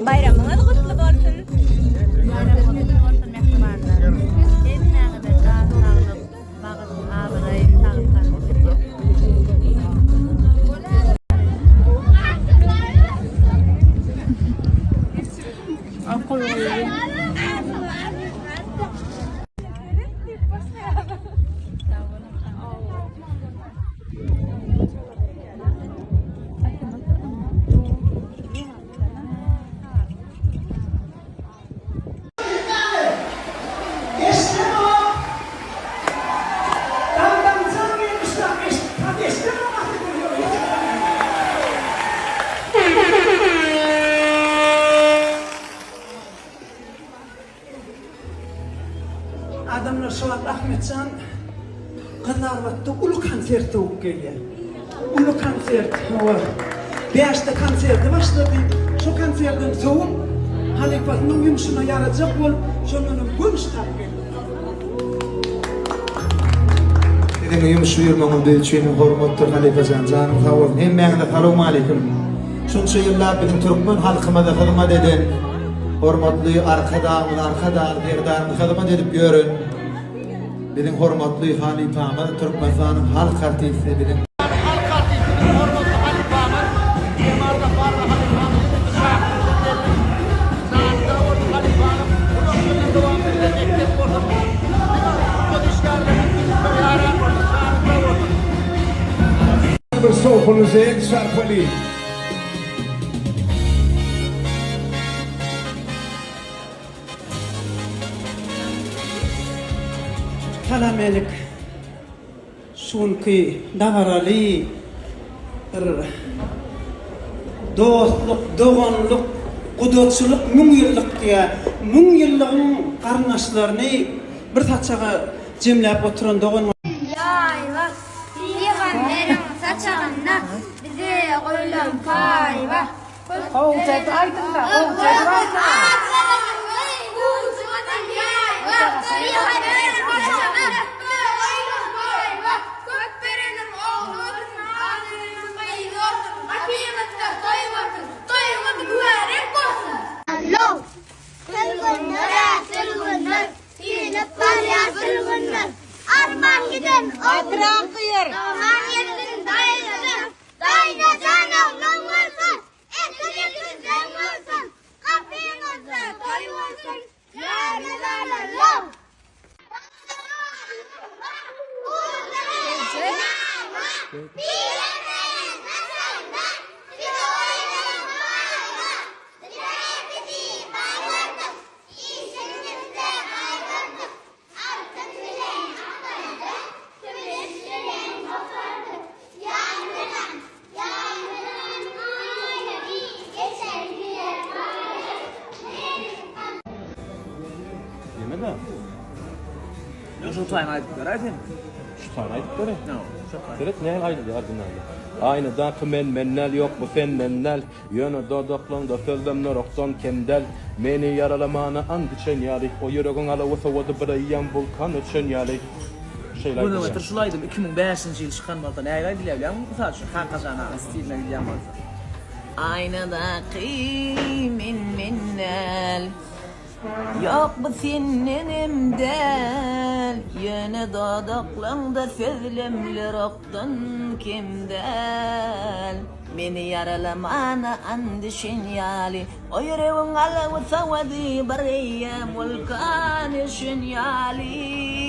Baýramyňyz gutly bolsun! Baýramyňyz gutly bolsun mähribanlar! Hemmäňize jan saglyk, bagt, abraý, saglyk arzuw edýän. Eşdemok. Daňdanjan gelmişler eşit eşdemok asyl Adamlar şu wagt Ahmetjan Gyzylarbatda uly konsert sowup gelýär. Uly konsert, hawa. Bäşde konserti başlady. Şo konsertden sowup, halypasynyň ýumşuna ýarajak bolup, şondanam göni ştap geldi. Siziň ýumuş buýurmagyňyz biz üçin hormatdyr halypajan janyň sag bolsun hemmäňize salowmaleýkim şunça ýyllap biziň türkmen halkymyza hyzmat eden hormatly Arkadagymyz Arkadagly Serdarymyz hyzmat edip ýören Biziň hormatly halypamyz Türkmenistanyň halk artisti biziň. Halk artisti biziň hormatly halypamyz Jemal Gafarowa halypamyz indi şahyrymyza geldi. Jany sag bolsun halypanyň uzak ýyllar dowam bize mekdep bolsun. Diňe sungat işgärleriniň ýüzüne ýaran bolsun. Jany sag bolsun. Bir şowhunly el çarpaly. Salamälik. Şu günki dabaraly bir dostluk, doganlyk, gudaçylyk müňýyllyk diýýär. Müňýyllygyň garyndaşlaryny bir saçaga jemläp oturan dogan Ýaýba, pygamberiň saçagynda bize goýlan paý bar. Ekiň bolsun, gapyňyzda toý bolsun, ýarylarlaw! Altyn bilen apardyk, Kümüş bilen gopardyk. Ýandyran, ýandyran aýlary, Geçer gider baýlar. Neme-de? Ýok şu taýyny aýdyp beräý sen. Şu taýyny aýdyp beräý. Seret nähili aýdylýar originalda. Aýnadaky men men däl ýok bu senden däl. Ýöne dodaklaňda sözlemler okdan kem däl. Meni ýaralamana ant içen ýaly, O ýüregiň alawy sowady bir eýýäm wulkan öçen ýaly. Şeýle Göz aýdylýar. öňe şul aýdym 2005-nji ýyl çykan bolsa nähili aýdylýar bilýäňmi mysal üçin Kakajan aga stiline gidýän bolsa. Aýnadaky men men däl. Ýok bu sendenem däl. Ýöne dodaklaňda sözlemler okdan kem däl. Meni ýaralamana and içen ýaly, O ýüregiň alawy sowady bir eýýäm wulkan öçen ýaly.